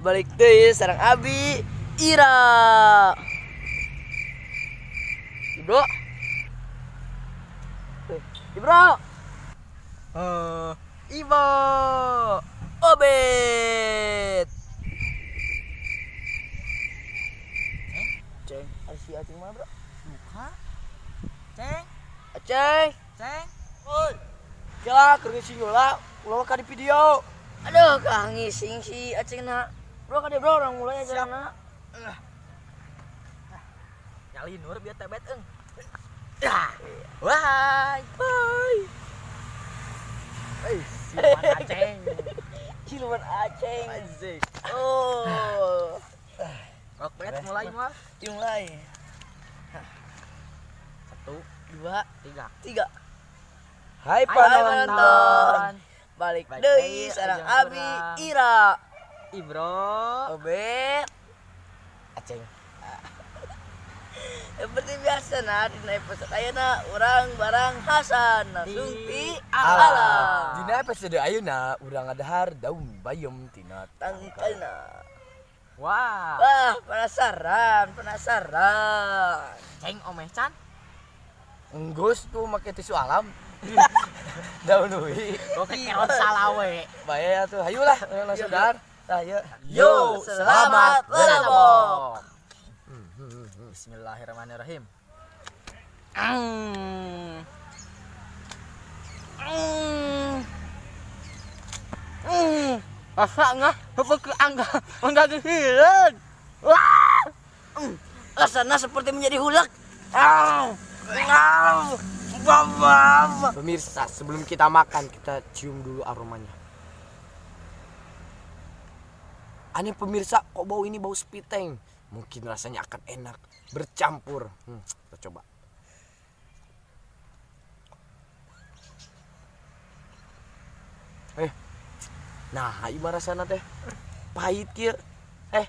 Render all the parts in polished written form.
Balik deui sareng Abi Ira. Ibro. Ibro. Ibo. Obet. Ceng, ada si Aceng mana, Bro? Buka. Ceng, Aceng. ceng. Oi. Kela keur ngising heula, ulah ka di video. Aduh, kah ngising si Aceng na. Bro, ka bro, urang mulai acarana. Nyali nur biar tebet eng. Wah, Bye. eh, siluman Aceng. Siluman Aceng. Asik. Oh. Kokpet mulai mah. Mulai. Satu, Dua, tiga. tiga. Hai Hai penonton. penonton. Balik Balik deui deui sareng ajang Abi urang. Ira. Ibro. Obet. Aceng. Seperti biasa nah dina episode ayeuna urang barang Hasan langsung ti Alam. alam. Dina episode ayeuna urang ngadahar daun bayam tina Tangkalna. Wah. Wah, penasaran, penasaran. Ceng omeh can. Enggeus tuh make tisu alam. Daun uwi. Oke, keron salawe. Bae atuh hayu lah urang langsung dahar. Tah ieu. Yo, selamat lelabok. Bismillahirrahmanirrahim. Rasanya seperti angga menjadi hilang. Wah. Rasanya seperti menjadi hulek. Au. Au. Bam, bam. Pemirsa, sebelum kita makan kita cium dulu aromanya. Aneh pemirsa, kok bau ini bau spiteng. Mungkin rasanya akan enak bercampur. Kita coba. Eh. Nah, ieu mah rasana teh pahit kieu. Eh,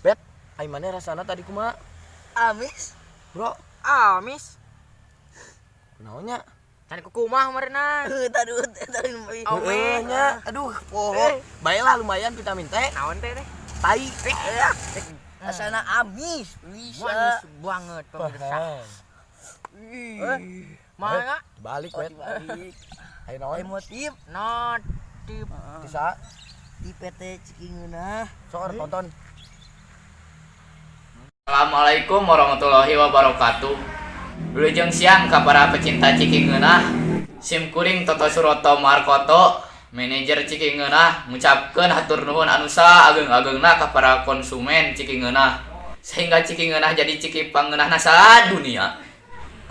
Bet, ai maneh rasana tadi kumaha? Amis. Bro, Amis. kunaon nya? Can kukumah meureunan. Tadi tadi. Heeh nya. Aduh, poho. Baiklah lumayan vitamin T. Naon teh teh? Tai. Rasanya amis. Bisa. Manis banget pemirsa. Ih. Mana? Balik, Oh, Bet. dibalik. Ayo naon? Emotif Notif. Bisa. di PT Cikingeunah. Sok tonton. Assalamualaikum warahmatullahi wabarakatuh. Wilujeng siang ka para pecinta Ciki Ngeunah. Sim kuring Toto Suroto Markoto, manajer Ciki Ngeunah, ngucapkeun hatur nuhun anu saageng-agengna ka para konsumen Ciki Ngeunah. Sehingga Ciki Ngeunah jadi ciki pangeunahna dunia.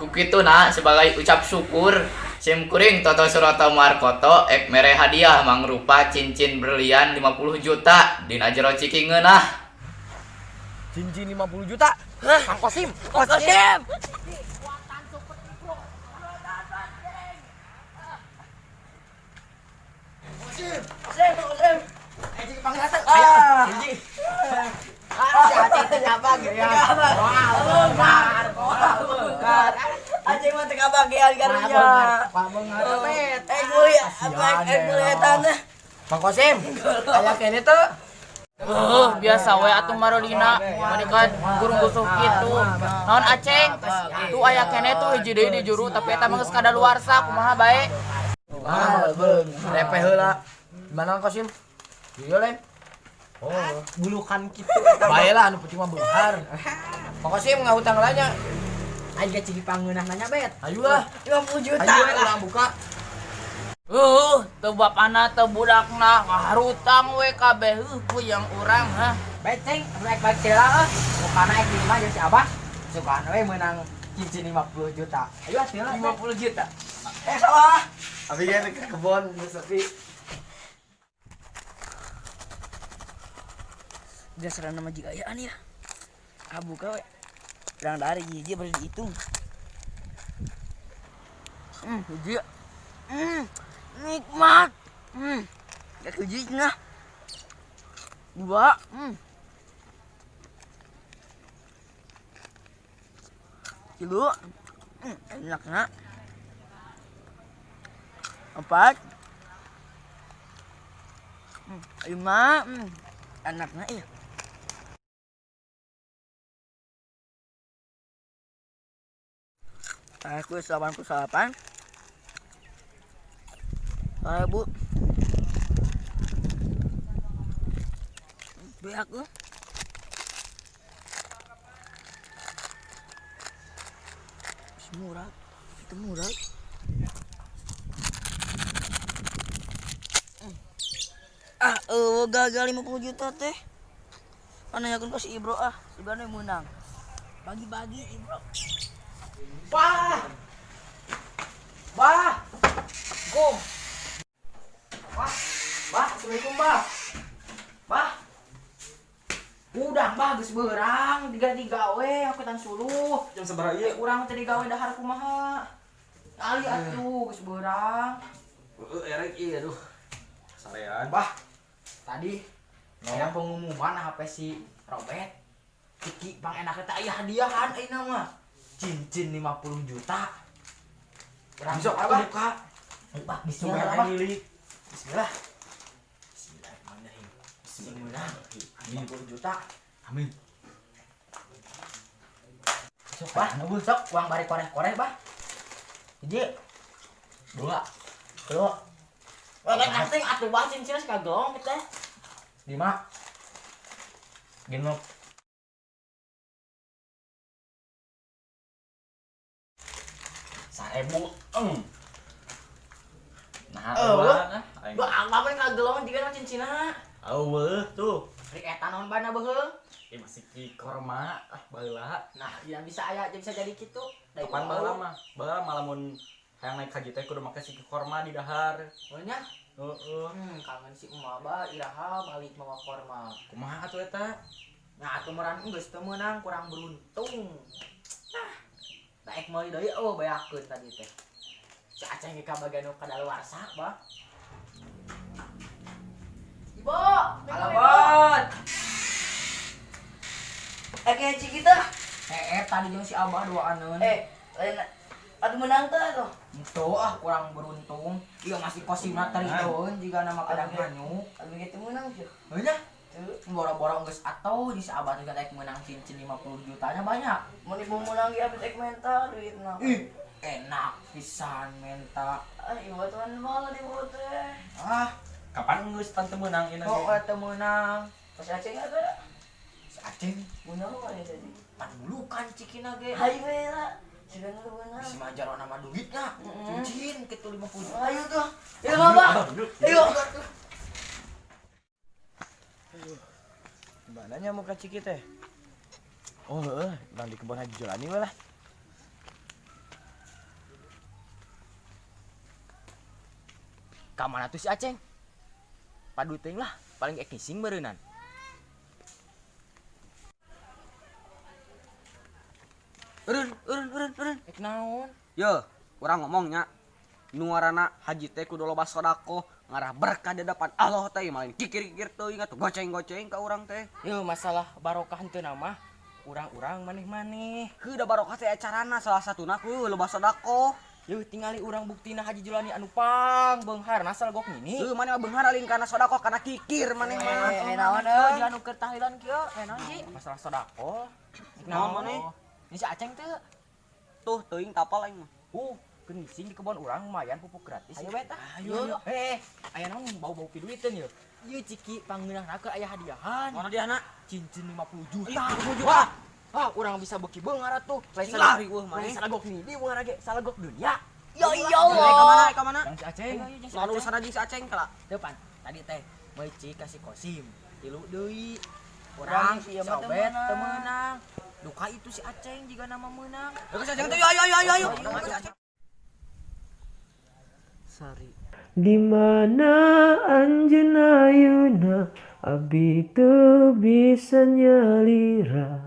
Ku kituna sebagai ucap syukur, sim kuring Toto Suroto Markoto ek mere hadiah mangrupa cincin berlian 50 juta dina jero Ciki Ngeunah. Cincin 50 juta. Kang Kosim. Kosim. Kosim, Kosim. Eh, ciki pangeunah teh. Ah. Ah, si Aceng teh kabagean. Wah, beunghar. Aceng mah teu kabagean karunya. Wah, beunghar bet. Eh guli, apa eh guli eta teh. Bang Kosim, aya kene teu. Biasa we atuh marolina mereka gurung gusuh kitu. Naon Aceng? Tuh aya keneh tuh hiji deui di juru tapi eta mah geus kadaluarsa kumaha bae. Ah, Repe heula. Gimana Kang Kosim? Iya lain. Oh, Bulukan kitu. bae lah anu penting mah beunghar. Bang Kosim ngahutang lah nya. Aing ge ciki pangeunah nanya bet. Ayo lah. 50 juta. Ayo we urang buka. Teu bapana teu budakna ngaharutang we kabeh puyeng urang hah. Bet ceng, rek balik heula euy. Mukana ek di imah jeung si Abah. Sugan we meunang cincin 50 juta. Ayo atuh heula. 50 juta. Eh salah. Abi ge ke kebon sepi. Dasarna mah jiga ayaan ya. Ah buka we. Urang dari hiji baru dihitung. Hiji. Nikmat. Gak hiji nah. Dua. Tilu. Enaknya. Empat. 5. Anakna ieu. Aku 88. 1000. Beak lu. Murah, itu murah. Ah, gagal 50 juta teh. Mana yakun kasih Ibro ah, sebenarnya menang. Bagi-bagi Ibro. Bah. Bah. Gom. Bah. Bah, assalamualaikum, Bah. Bah. Udah, Bah, geus beurang, diga-diga we aku tan suluh. Jam sabaraha ieu? Urang teh digawe dahar kumaha. Ali atuh geus beurang. Heeh, erek ieu aduh. Sarean. Bah. Tadi aya pengumuman HP si Robert. Ciki bang enak teh aya hadiahan ayeuna mah. Cincin 50 juta. Urang Besok buka, Bah. buka. Ayo, Bah, bismillah, Bah. Bismillah. Bismillahirrahmanirrahim. Bismillah. 50 juta. Amin. Sok, Bah, sok uang bari koreh-koreh, Bah. Hiji. Dua. Dua. Wah, kan asing atuh bah cincin kagong kita. 5. 6. 1000. Nah, Eueuh. Gua apa kagelong jiga mah cincinna. Eueuh tuh. Rek eta naon bana beuheung? Eh masih ki korma ah baheula. Nah, yang bisa aya bisa jadi kitu. Kapan baheula mah? Baheula mah lamun hayang naik haji teh kudu make siki korma di dahar. Nya? Heeh. Kangen si emak bah iraha balik mawa korma. Kumaha atuh eta? Nah, atuh meran geus teu meunang kurang beruntung. Nah, daek meuli deui oh bayakeun tadi teh. Si Aceng ge kabagian nu kadaluarsa, bah. Ibu, Kalebet. Kayak Cikita. Tadi jeung si Abah duaaneun. Lain atuh menang teh tuh. Itu ah kurang beruntung. Iya masih kosimna tariteun jiga nama kadang hanyu. Atuh gitu menang sih. Heuh nya. Tuh, Boro-boro geus atuh di si Abah teh daek meunang cincin 50 jutanya banyak. mun ibu menang ge abis ek mental duitna. Ih, enak pisan menta. Ah, ibu teman malah di teh. Ah, Kapan geus tante meunang ieu kok teu meunang. Pas Aceng ada. Si Aceng Menang mana tadi? panbulukan cikina ge. Hayu we lah. Sudah menang. Bisi mah jarona mah duitna. Cincin kitu 50 juta. Ayo tuh. Ayo Bapak. Ayo. Gimana nya muka Ciki teh? Oh, heeh, bang di kebun Haji Jolani we lah. Ka mana tuh si Aceng? Padu teuing lah, paling ek ngising beureunan. Eureun, eureun, eureun, eureun. Ek naon? Ye, urang ngomongnya. Nu ngaranna haji teh kudu loba sedekah, ngarah berkah di depan Allah teh, malin kikir-kikir teuing atuh goceng-goceng ka urang teh. Yeuh masalah barokah henteu mah urang-urang maneh-maneh. Heuh da barokah teh acarana salah satuna ku loba sedekah. Yeuh tingali urang buktina Haji Julani anu pang beungharna salgok ngini. Heuh maneh mah beunghar alin kana sedekah kana kikir maneh mah. Naon euy? Jangan nu keur tahlilan kieu, naon Ji? Masalah sedekah. Naon maneh? Ini si Aceng teh. Tuh teuing tapal aing mah. Keur ngising di kebon urang lumayan pupuk gratis. Ayo we tah. Ayo. Aya naon bau-bau piduiteun yeuh. Ieu Ciki pangeunahna keur aya hadiahan. Mana hadiahna? Cincin 50 juta. 50 juta. Wah, urang bisa beuki beunghar atuh. Lain Lari weuh maneh. Lain salagok ngini beunghar ge salagok dunia. Ya iya Ka Allah. mana? Ka mana? Yang si Aceng. Lawan urusan jeung si Aceng kala. Depan tadi teh meuli cik kasih kosim. Tilu deui. Urang Urang si si Abah teu Obet meunang. teu meunang. Duka itu si Aceng jiga nama meunang. Ayo si Aceng teh ayo ayo ayo ayo. Sari. Di mana anjeun ayeuna abdi teu bisa nyalira.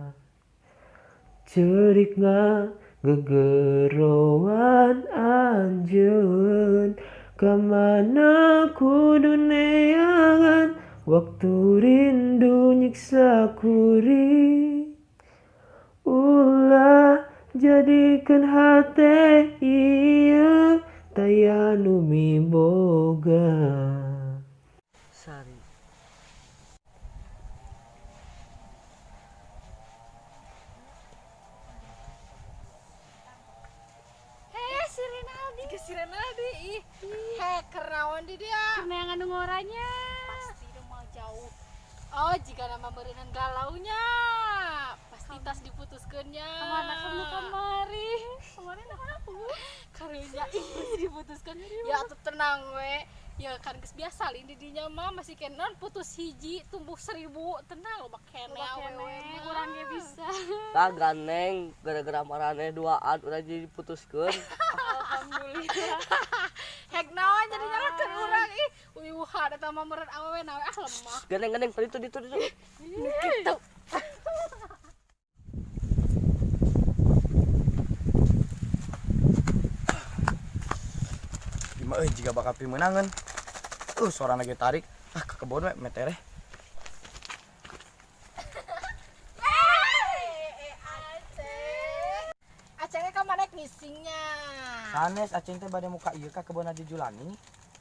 Ceurik ngagegeroan anjeun ka mana kudu neangan waktu rindu nyiksa kuring. Ulah jadikeun hate ieu taya nu miboga. Sari. si Renaldi ih. Heh, naon di dia? Karena yang ngandung orangnya. Pasti dia mau jauh. Oh, jika nama meureunan galaunya. Pasti tas diputuskeunnya. Kemana kamu kamari? Kemarin aku karunya ih diputuskan. Ya atuh tenang we. Ya kan geus biasa lin di dinya mah masih kenon putus hiji tumbuh 1000 tenang loba kene awewe mah. Urang ge bisa. Tah gandeng gara-gara maraneh duaan urang jadi diputuskeun. Alhamdulillah. Hek naon jadi nyalakeun urang ih. Uyuhan eta mah meureun awewe nawe ah lemah. Gandeng-gandeng tadi itu ditu ditu. Gitu. Ima euy jiga bakal pimeunangeun. Suara lagi tarik. Ah, ke kebon we metereh. Aceng. Acengnya ka mana ngisingnya? Sanes Aceng teh bade muka ieu ka kebon Haji Julani.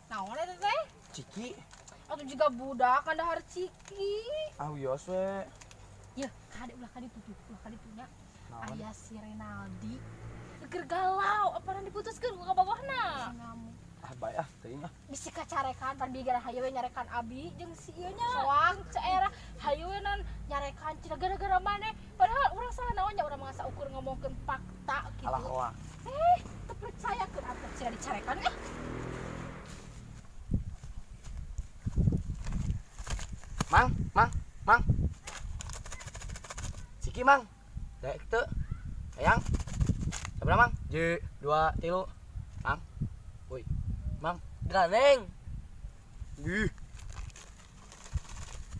Naon eta teh? Ciki. Atuh juga budak kan dahar ciki. Ah wios we. Yeuh, kade ulah ka ditu tuh, ulah ka ditu nya. Aya si Renaldi. Keur galau, apanan diputuskeun ku kabogohna. Ah bae ah teuing ah. Bisi kacarekan pan bieu gara hayu we nyarekan abi jeung si ieu nya. Soang caera hayu we nan nyarekan cenah gara-gara maneh. Padahal urang salah naon nya urang mah saukur ngomongkeun fakta kitu. Alah hoang. Eh, teu percayakeun atuh cenah dicarekan eh. Mang, mang, mang. Ciki mang. Daek teu. Hayang. Sabaraha mang? 1 2 3. Mang. Woi. Mang, Gandeng. Ih.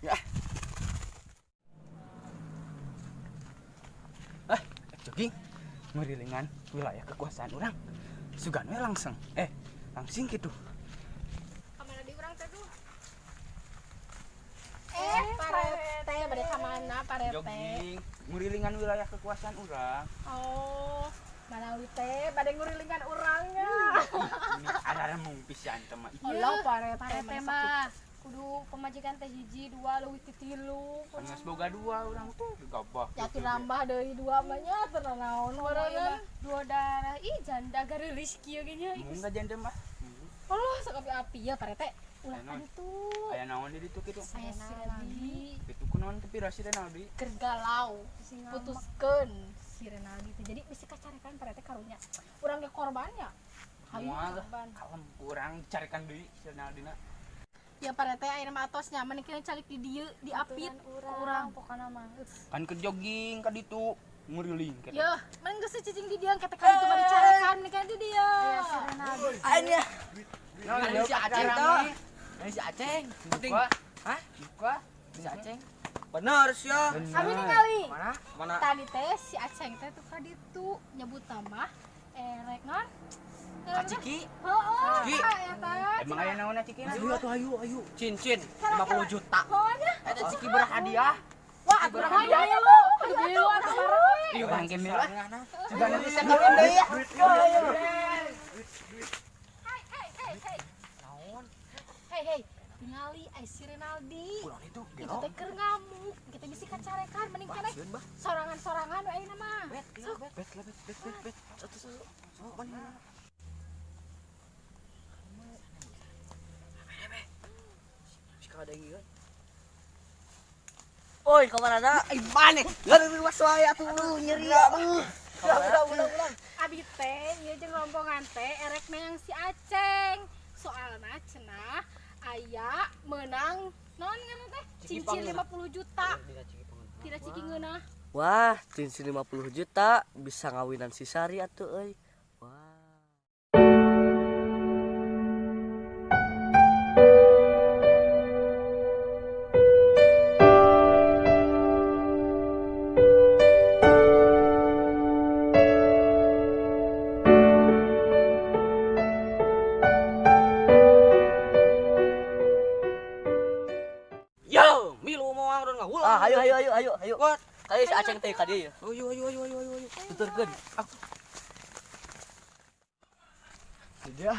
Ya. Ah, jogging ngurilingan wilayah kekuasaan urang. Sugan we langsung. Langsing gitu. Kamana di urang teh tuh? Parete bade ka mana parete? Jogging ngurilingan wilayah kekuasaan urang. Oh, manawi teh bade ngurilingan urangnya. Ini ada mung pisan teh mah. Allah parete Parete mah kudu pemajikan teh hiji dua leuwih ti tilu. Geus boga dua urang tuh gabah. Ya tuh nambah deui dua mah nya teu naon meureun. Dua darah ih janda gareulis kieu ge nya. Mun ka janda mah. Allah sok api-api ya parete. Ulah ka ditu. Aya naon di ditu kitu? Aya si Renaldi. Kitu kunaon teh pira si Renaldi? Keur galau, putuskeun si Renaldi teh. Jadi bisi kacarekan parete karunya. Urang ge korbannya. Hayu korban. Kalem kurang dicarekan deui si Renaldina. Ya parete ayeuna mah atos nyaman kena calik di dieu diapit urang pokona mah. Kan keur jogging ka ditu nguriling kitu. Yeuh, mending geus cicing di dieu kete ka ditu mah dicarekan mending di dieu. Aya si Renaldi. Aing ya. Nah, si Aceng teh. Ini si Aceng. Penting. Hah? Buka. Si Aceng. Bener sia. Abi ningali. Mana? Mana? Tadi teh si Aceng teh tuh ka ditu nyebut tambah erek non. Ka Ciki. Heeh. Ciki. Eta. Emang aya naonna Ciki? Ayo atuh ayo ayo. Cincin 50 juta. Pokoknya. Eta Ciki berhadiah. Wah, atuh berhadiah lu. Aduh, atuh bareng. Iya, bangke merah. Sudah nanti saya kawin deui ya. Ayo. Hei, hei, hei, hei. Naon? Hei, hei. Tingali ai si Renaldi. Kunaon itu? Itu teh keur ngamuk. Kita bisi kacarekan mending keneh sorangan-sorangan we ayeuna mah. Bet, bet, bet, bet, bet, bet. Satu, satu. Sok mana? Oi, kamana na? Ai maneh. Lalu luas wae atuh nyeri atuh. Ulah ulah ulah. Abi teh ieu jeung rombongan teh erek meang si Aceng. Soalna cenah aya meunang naon ngaranna teh? Cincin 50 juta. Tidak ciki ngeunah. Wah, cincin 50 juta bisa ngawinan si Sari atuh euy. Wah. Yo, milu moal urang ngahulang. Ah, ayo ayo ayo ayo ayo. Ayo si Aceng teh ka dieu ya. Ayo ayo ayo ayo ayo. Tuturkeun. Jadi ah,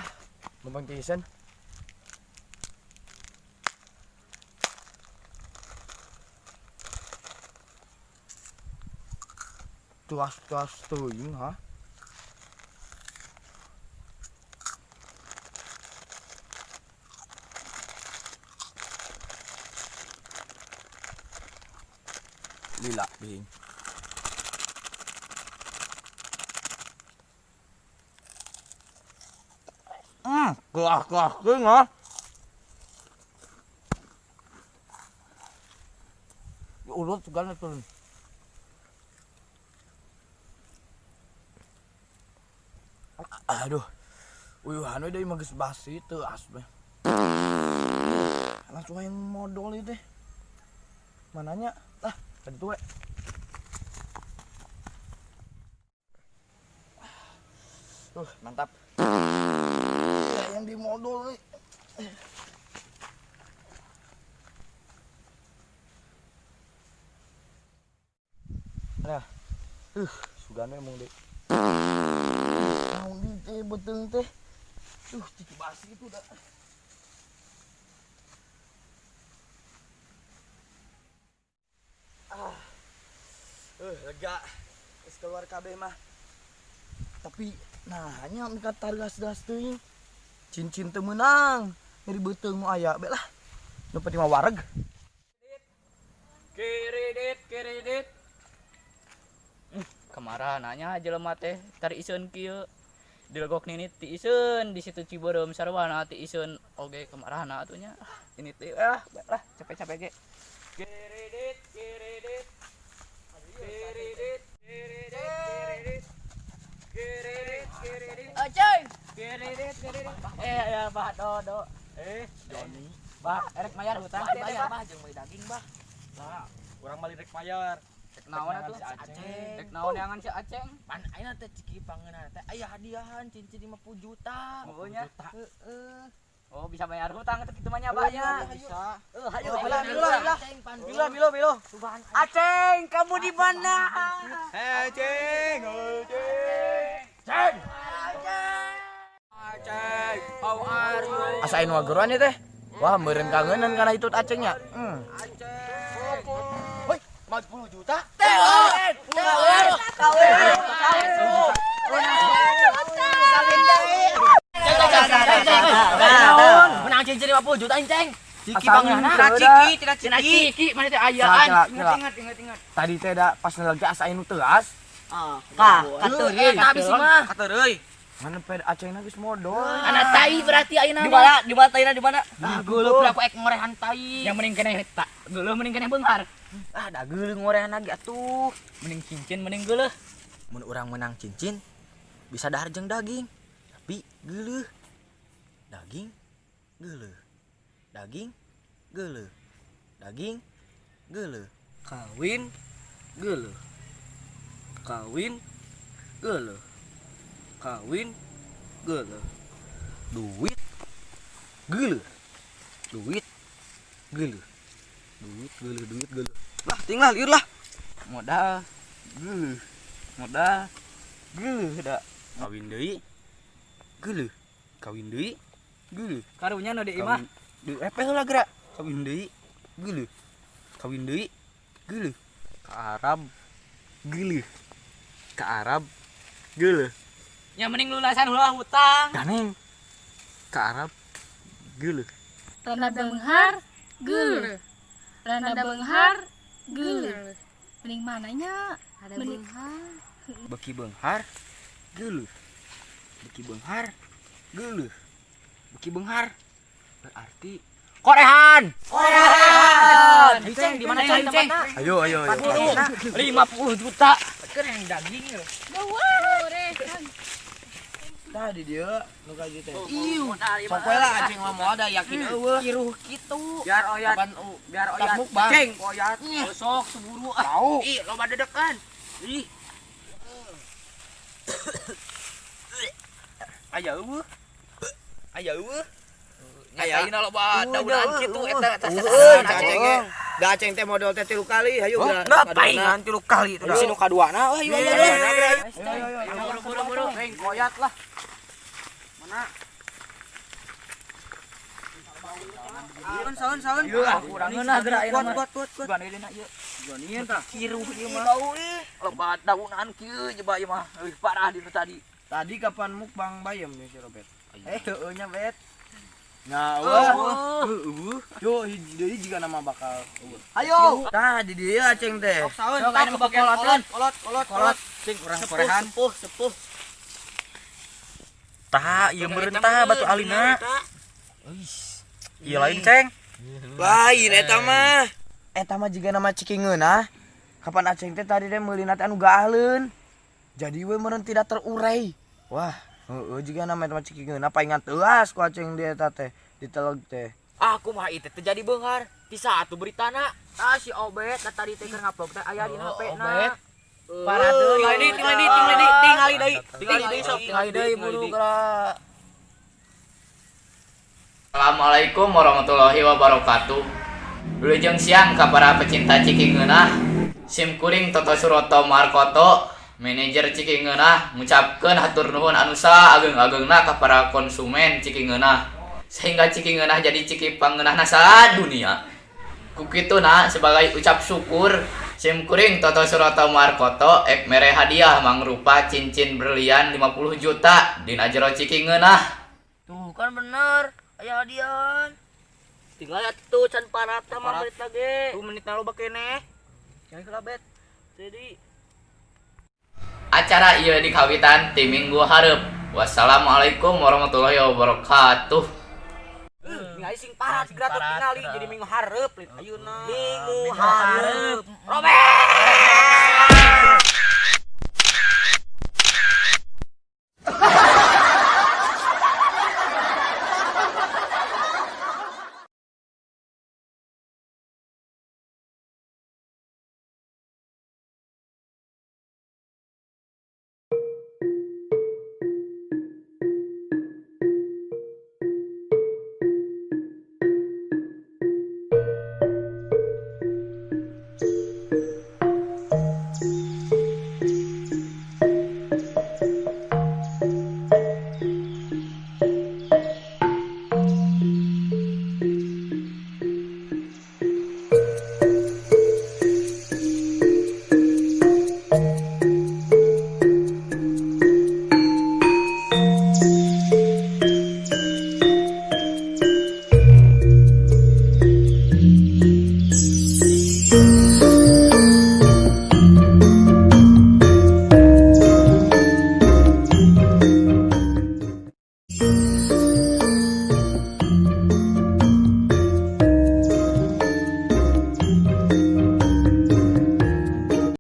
numpang tiisan. Tuas-tuas teuing ha. Lila bing. Keah keung ah. Urut segala turun. Aduh. Uyuhan we deui mah geus basi teu as we. Langsung yang modol ieu teh. Mananya? Ah, tadi we. Mantap. Ya, yang di modol nih. Nah, sugana emang deh. Naon di teh beteung teh. Ciki basi itu udah. Lega. Geus keluar kabeh mah. Tapi nah nya mika targas-das teuing. Cincin teu meunang. Nyeri beuteung nu aya be lah. Nu penting mah wareg. Kredit, kredit. Kemana nanya jelema teh tari iseun kieu. Dilegok nini ti iseun di situ Ciberem sarwana ti iseun oge kemarahna atuh nya. Ini teh lah capek-capek ge. Kredit, kredit. Kredit, kredit, kredit. Kredit, kredit. Aceng. Kredit, kredit. Ya Bah Dodo. Joni. Bah, erek mayar hutang. Bayar bah jeung meuli daging bah. Nah, urang meuli rek mayar. Rek naon atuh? Rek naon neangan si Aceng? Pan ayeuna teh ciki pangeunana teh aya hadiahan cincin 50 juta. Heueuh nya. Heeh. Oh, bisa bayar hutang teh kitu mah nya bah nya. Bisa. Hayu, Bilo, bilo, bilo. Aceng, kamu di mana? Aceng, Aceng. Ceng. Aceng, how are you? Asa anu wageruan ieu teh. Wah, meureun kangenan kana hitut Acengnya. Aceng. Woi, 50 juta. Menang cincin 50 juta Ceng. Ciki pangeunana. Ciki, tidak ciki. Ciki mana teh ayaan. Ingat. Tadi teh da pas ngelag teh asa anu teuas. Kah, kateureuy. Eta bisi mah. Kateureuy. Mana ped Acengna geus modol. Anak tai berarti ayeuna. Di mana? Di mana taina di mana? Ah, geuleuh aku ek ngorehan tai. Yang mending keneh eta. Geuleuh mending keneh beunghar. Ah, da geuleuh ngorehan lagi atuh. Mending cincin mending geuleuh. Mun urang menang cincin bisa dahar jeung daging. Tapi geuleuh. Daging geuleuh. Daging geuleuh. Daging geuleuh. Kawin geuleuh. Kawin geuleuh. Kawin geuleuh. Duit geuleuh. Duit geuleuh. Duit geuleuh, duit geuleuh. Lah, ting lah, liur lah. Modal geuleuh. Modal geuleuh da. Kawin deui geuleuh. Kawin deui geuleuh. Karunya nu di imah. Deui epe heula geura. Kawin deui geuleuh. Kawin deui geuleuh. Ka Arab geuleuh. Ka Arab geuleuh. Nya mending lunasan heula hutang. Ganeng. Ka Arab geuleuh. Randa beunghar geuleuh. Randa beunghar geuleuh. Mending mananya? Ada Mending beunghar. Beki beunghar geuleuh. Beki beunghar geuleuh. Beki beunghar berarti korehan. Korehan. Ceng di mana Ceng tempatna? Ayo ayo ayo. 50 juta. Keur yang daging lho. Gorehan. Tadi dia nu kaji teh. Iu. Sok we lah Aceng mah moal da yakin eueuh. Kiruh kitu. Biar oyat, Kapan biar tas oyat. mukbang. Ceng oyat. Sok seburu ah. Tahu. Ih, loba dedekan. Ih. Aya eueuh. Aya eueuh. Aya loba daunan kitu eta eta. Eueuh, Aceng ge. Da Aceng teh modol teh 3 kali, hayu geura. Ngapain 3 kali itu dah. Sinu kaduana, wah ayo ayo. Buru buru buru. Ceng oyat lah. Mana? Saun saun. Ieu ah kurang ngeunah geura ayeuna mah. Kuat kuat kuat. Bukan ieu ieu. Jonian tah. Kiruh ieu mah. Loba daunan kieu jeba ieu mah. Leuwih parah di nu tadi. Tadi kapan mukbang bayam nih si Robert? Heueuh nya Bet. Nah, eueuh. Eueuh. Yo hiji deui jiga nama bakal eueuh. Ayo. Tah di dieu Aceng teh. Sok aya nu kolot, kolot, kolot, kolot. Cing urang korehan. Sepuh, sepuh. Tah, ieu meureun tah batu alina. Ieu lain, Ceng. Lain eta mah. Eta mah jiga nama ciki ngeunah. Kapan Aceng teh tadi teh meulina teh anu gaahleun. Jadi we meureun tidak terurai. Wah, heeh, jiga nama eta mah ciki ngeunah paingan teuas ku Aceng di eta teh, diteleg teh. Ah, kumaha ieu teh teu jadi beunghar. Ti saat tuh beritana. Ah, si Obet da tadi teh keur ngupload teh aya dina HP na. Parah teuing. Tinggali deui, tinggali deui, tinggali deui, tinggali deui. Tinggali deui sok. Tinggali deui buru geura. Assalamualaikum warahmatullahi wabarakatuh. Wilujeng siang ka para pecinta Ciki Ngeunah. Sim kuring Toto Suroto Markoto, manajer Ciki Ngeunah, ngucapkeun hatur nuhun anu saageng-agengna ka para konsumen Ciki Ngeunah. Sehingga Ciki Ngeunah jadi ciki pangeunahna dunia. Ku kituna sebagai ucap syukur, sim kuring Toto Suroto Markoto ek mere hadiah mangrupa cincin berlian 50 juta dina jero Ciki Ngeunah. Tuh kan bener, aya hadiah. Tinggal atuh can parata mah berita ge. Tuh menitna loba keneh. Jangan kelabet. Jadi Acara ieu dikawitan ti minggu hareup. Wassalamualaikum warahmatullahi wabarakatuh. Ningali sing parat geura tuh tingali jadi minggu hareup ayeuna. Minggu hareup. Robert.